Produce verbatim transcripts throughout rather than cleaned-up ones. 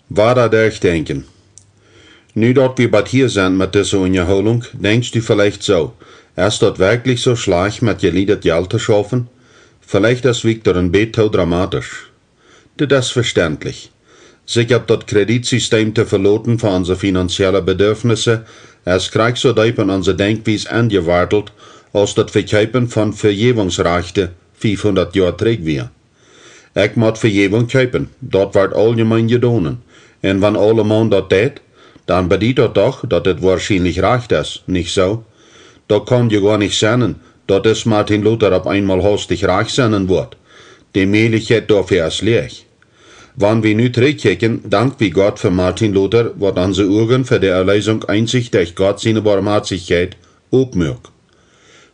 Wada derchdenkjen. Nu daut wie bat hia sent met dise Unjahoolunk, denkjst du veleicht soo: Es daut werkjlich soo schlajcht, met jelieedet Jelt to schaufen? Veleicht es Victor een bät too dramatisch. Dit es vestentlich. Sikj opp daut Kreditsystem to veloten fa onse finanzielle Bedürfnisse es krakjt soo deep en onse Denkjwies enjewartelt aus daut Vekjeepen von Vejäwungsrajchte fiefhundat Joa trigj wia. Ekj mott Vejäwunk kjeepen, daut woat auljemeen jedonen. Un wan aulemaun daut deit, dan bediet daut doch, daut et woarschienlich rajcht es, nich soo? Daut kaun je goa nich sennen, daut dis Martin Luther opp eenmol haustich rajcht sennen woat. De Mäajlichkjeit doafäa es läach. Wan wie nu trigjkjikjen, dank wie Gott fa Martin Luther, waut onse Uagen fa de Erleesunk eensich derch Gott siene Boamhoatichkjeit opmuak.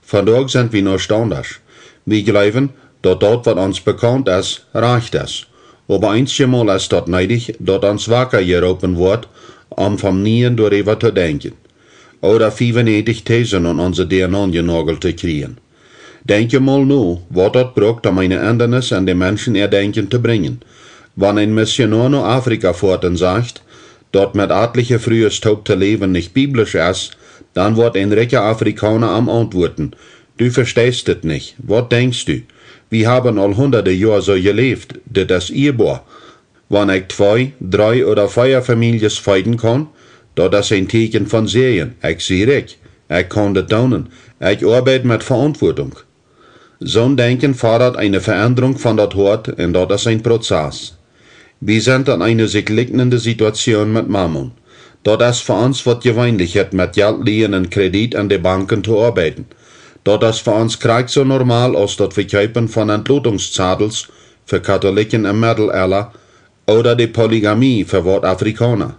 Vondoag sent wie nuscht aundasch. Wie jleewen, daut daut, waut ons bekaunt es, rajcht es. Oba eenjemol es daut needich, daut ons waka jeroopen woat, om vom nieen doaräwa to denkjen, ooda fiewenäajentich Thesen aun onse Däa aunjenagelt to kjrieen. Denkj emol no, waut daut brukt, om eene Endanis en de Menschen äa Denkjen to brinjen. Wan een Missionoa no Afrika foat un sajcht, daut met atliche Frues toop to läwen nich biblisch es, dan woat een rikja Afrikauna am auntwuaden: Du vesteist dit nich. Waut denkjst du? Wie haben aul hundade Joa soo jeläft. Dit es ieeboa. Wan ekj twee, dree ooda vea Famieljes feeden kaun, daut es een Tieekjen von Säajen. Ekj sie rikj. Ekj kaun dit doonen. Ekj oabeid met Veauntwuatunk. Soon Denkjen fodat eene Veendrunk von daut Hoat, un daut es een Prozess. Wie sent en eene sikj likjnende Situatioon met Mammon. Daut es fa ons waut Jeweenlichet, met Jelt lieen un Kredit en de Banken to oabeiden. Daut es fa ons krakjt soo normal aus daut Vekjeepen von Entlotungszadels fa Katholikjen em Meddelella ooda de Polygamie fa waut Afrikauna.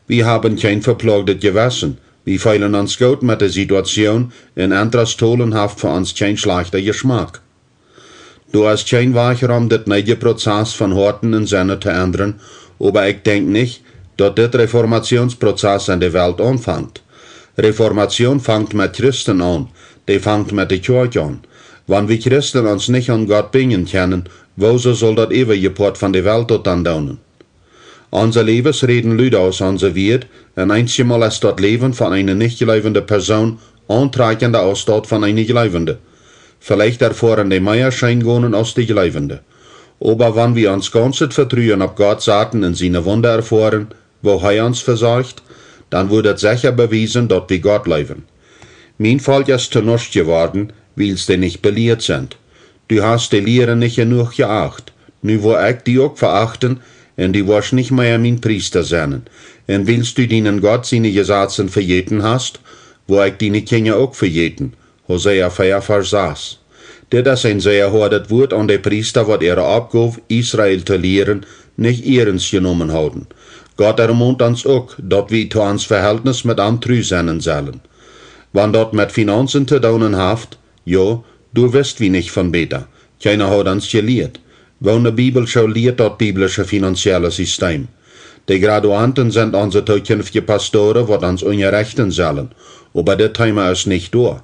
Wie haben kjeen veploagdet Jewessen. Wie feelen ons goot met de Situatioon, un Interest tolen haft fa ons kjeen schlajchta Jeschmak. Doa es kjeen Wajch rom, dit needje Prozess von Hoaten un Sennen to endren, oba ekj denkj nich, daut dit Reformatsioonsprozess en de Welt aunfangt. Reformatsioon fangt met Christen aun, dee fangt met de Kjoakj aun. Wan wie Christen ons nich aun Gott binjen kjennen, woosoo saul daut äwaje Poat von de Welt daut dan doonen? Onse Läwes räden luda aus onse Wieed, un eenjemol es daut Läwen von eene nich jleewende Persoon auntrakjenda aus daut von eene jleewende. Veleicht erfoaren dee mea Scheengonen aus de jleewende. Oba wan wie ons gaunzet Vetruen opp Gott saten un siene Wunda erfoaren, woo hee ons vesorcht, dan woat daut secha bewiesen, daut wie Gott leewen. Mien Volkj es to nuscht jeworden, wiels dee nich belieet sent. Du hast de Lieren nich jenuach jeacht. Nu woa ekj die uk veachten, un du woascht nich mea mien Priesta sennen. Un wiels du dienen Gott siene Jesazen vejäten hast, woa ekj diene Kjinja uk vejäten. Hosea vea, Varsch sas. Dit es een sea hoadet Wuat aun de Priesta, waut äare Oppgow, Israel to lieren, nich ernst jenomen hauden. Gott ermont ons uk, daut wie to ons Verhältnis met am tru sennen sellen. Wan daut met Finanzen to doonen haft, jo, doa wist wie nich von bäta. Kjeena haud ons jelieet. Woone Bibelschool lieet daut biblische finanzielle System? De Graduanten sent onse tookjinftje Pastoren, waut ons unjarechten sellen. Oba dit Teema es nich doa.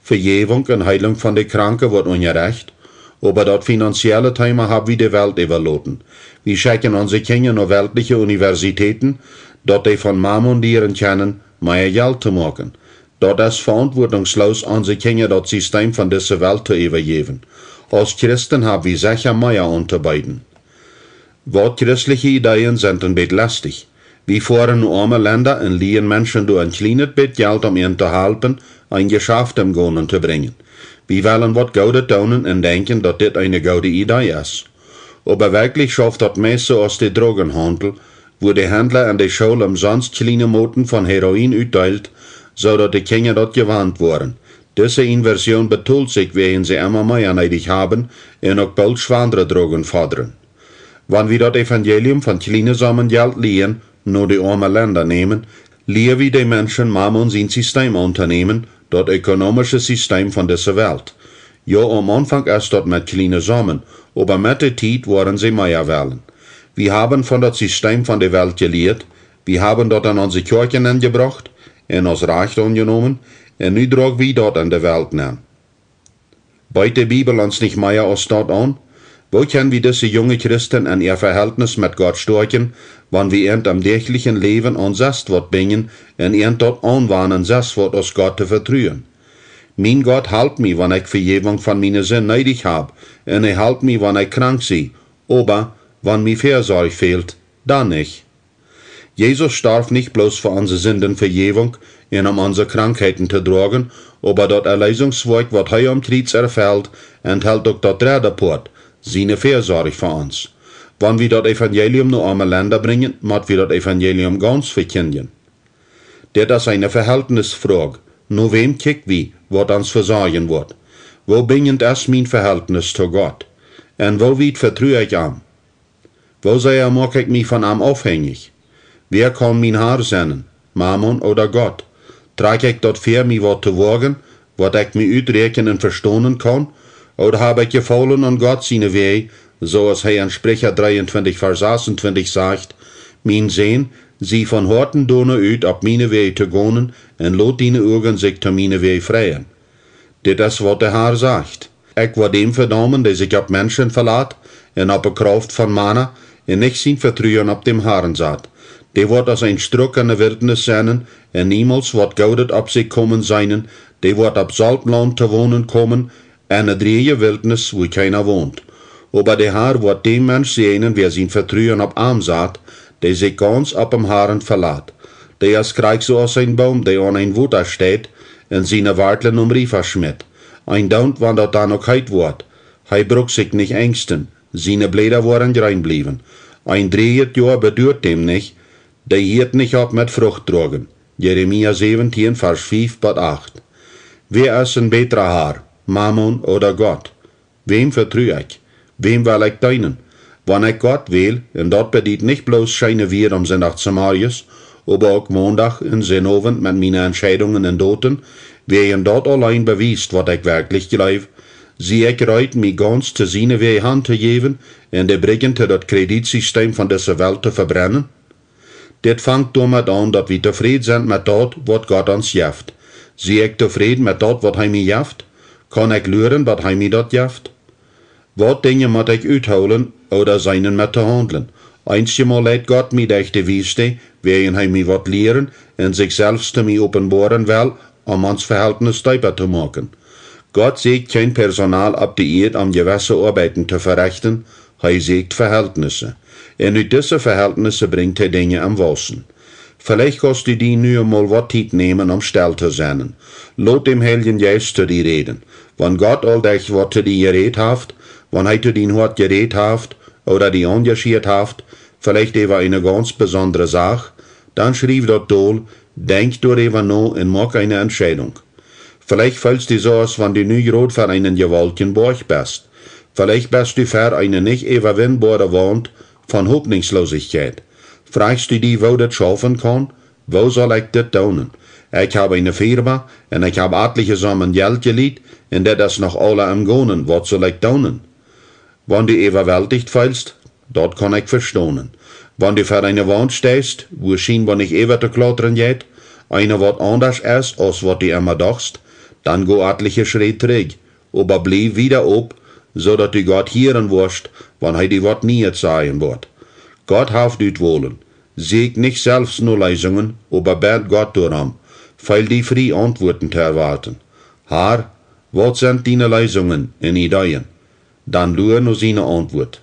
Vejäwunk un Heelunk von de Kranke woat unjarecht, oba daut finanzielle Teema hab wie de Welt äwaloten. Wie schekjen onse Kjinja no weltliche Universitäten, daut dee von Mammon lieren kjennen, mea Jelt to moaken. Daut es veauntwuatunksloos, onse Kjinja daut System von dise Welt to äwajäwen. Aus Christen hab wie secha mea auntobeeden. Waut christliche Ideeen sent een bät lestich. Wie foaren no oame Lenda un lieen Menschen doa een kjlienet bät Jelt, om an to halpen, een Jeschaft em Gonen to brinjen. Wie wellen waut Goodet doonen un denkjen, daut dit eene goode Idee es. Oba werkjlich schauft daut meist soo aus de Drogenhaundel, wua de Handla en de School omsonst kjliene Moten von Heroin utdeelt, soo daut de Kjinja daut jewant woaren. Dise Inversion betolt sikj, wäajen see emma mea needich haben un uk boolt schwoare Drogen fodren. Wan wie daut Evangelium von kjliene Sommen Jelt lieen no de oame Lenda nämen, lia wie de Menschen Mammon sien System auntonämen, daut ökonomische System von dise Welt. Jo, aum Aunfank es daut met kjliene Sommen, oba met de Tiet woaren see mea wellen. Wie haben von daut System von de Welt jelieet, wie haben daut en onse Kjoakjen enjebrocht un aus rajcht aunjenomen, un nu droag wie daut en de Welt nenn. Beet de Bibel ons nich mea aus daut aun? Woo kjenn wie dise junge Christen en äa Vehältnis met Gott stoakjen, wan wie an em däachlichen Läwen aun sest waut binjen un an daut aunwanen sest waut aus Gott to vetruen? Mien Gott halpt mie, wan ekj Vejäwunk von miene Sind needich hab, un hee halpt mie, wan ekj krank sie, oba wan mie Väasorj fält, dan nich. Jesus storf nich bloos fa onse Sinden Vejäwunk un om onse Krankheiten to droagen, oba daut Erleesungswoakj waut hee aum Kjriets erfelt, enthelt uk daut dredde Poat, siene Väasorj fa ons. Wan wie daut Evangelium no oame Lenda brinjen, mott wie daut Evangelium gauns vekjindjen. Dit es eene Vehältnisfroag. No wäm kjikj wie, waut ons vesorjen woat? Woo binjent es mien Vehältnis to Gott? Un woo wiet vetru ekj am? Woo sea moak ekj mie von am aufhenjich? Wäa kaun mien Har sennen, Mammon ooda Gott? Trakj ekj daut väa, mie waut to woagen, waut ekj mie uträakjen un vestonen kaun? Ooda hab ekj Jefaulen aun Gott siene Wäaj, soo aus hee en Spricha dreeuntwintich Varsch sasuntwintich sajcht: Mien Sän, sie von Hoaten doano ut, opp miene Wäaj to gonen, un lot diene Uagen sikj to miene Wäaj freien. Dit es waut de Har sajcht: Ekj woa däm vedaumen, dee sikj opp Menschen velat un opp de Krauft von Mana un nich sien Vetruen opp däm Harn sat. Dee woat aus een Struck en de Wiltnis sennen un niemols woat Goodet opp sikj komen seenen. Dee woat opp Soltlaunt to wonen komen, en ne drieeje Wiltnis, wua kjeena wont. Oba de Har woat däm Mensch säajnen, wäa sien Vetruen opp am sat, dee sikj gauns opp däm Harn velat. Dee es krakjt soo aus een Boom, dee aun een Wota steit un siene Wartlen em Riefa schmitt. Een Daunt, wan daut dan uk heet woat, hee brukt sikj nich enjsten, siene Bläda woaren jreen bliewen. Een drieejet Joa beduat däm nich, dee hieet nich opp met Frucht droagen. Jeremia säwentieen Varsch fief bat acht. Wäa es een bätra Har, Mammon ooda Gott? Wäm vetru ekj? Wäm well ekj deenen? Wan ekj Gott wäl, un daut bediet nich bloos scheene Wieed aum Sindach zemorjes, oba uk Mondach un Sinnowent met miene Entscheidungen un Doten, wäajen daut auleen bewiest, waut ekj werkjlich jleew, sie ekj reed, mie gauns to siene Wäaj han to jäwen un de Brigjen to daut Kreditsistem von dise Welt to vebrennen? Dit fangt doamet aun, daut wie tofräd sent met daut, waut Gott ons jeft. Sie ekj tofräd met daut, waut hee mie jeft? Kaun ekj luaren, waut hee mie daut jeft? Waut Dinja mott ekj uthoolen ooda seenen met to haundlen? Eenjemol leit Gott mie derch de Wiest, wäajen hee mie waut lieren un sikj selfst to mie openboaren well, om ons Vehältnis deepa to moaken. Gott säkjt kjeen Personal opp de Ieed, om jewesse Oabeiten to verechten. Hee säkjt Vehältnisse. Un ut dise Vehältnisse brinjt hee Dinja em Wausen. Veleicht kaust du die nu emol waut Tiet nämen, om stell to sennen. Lot däm Heiljen Jeist to die räden. Wan Gott aul derch waut to die jerät haft, wan hee to dien Hoat jerät haft ooda die aunjeschieet haft, veleicht äwa eene gauns besondre Sach, dan schriew daut dol, denkj doaräwa no un moak eene Entscheidunk. Veleicht feelst du soo, aus wan du nu jrod ver eenen jewaultjen Boajch best. Veleicht best du ver eene nich äwawinboare Waunt von Hopninjsloosichkjeit. Frajchst du die, woo daut schaufen kaun? Woo saul ekj dit doonen? Ekj hab eene Firma un ekj hab atliche Sommen Jelt jeleent un dit es noch aula em Gonen. Waut saul ekj doonen? Wan du äwawelticht feelst, daut kaun ekj vestonen. Wan du ver eene Waunt steist, wua schienboa nich äwa to klautren jeit, eene waut aundasch es aus waut du emma dochst, dan go atliche Schräd trigj, oba bliew wieda op, soo daut du Gott hieren woascht, wan hee die waut Nieet sajen woat. Gott haft Utwolen. Säkj nich selfst no Leesungen, oba bäd Gott doarom. Feel die frie, Auntwuaten to erwoaten. Har, waut sent diene Leesungen un Ideeen? Dan lua no siene Auntwuat.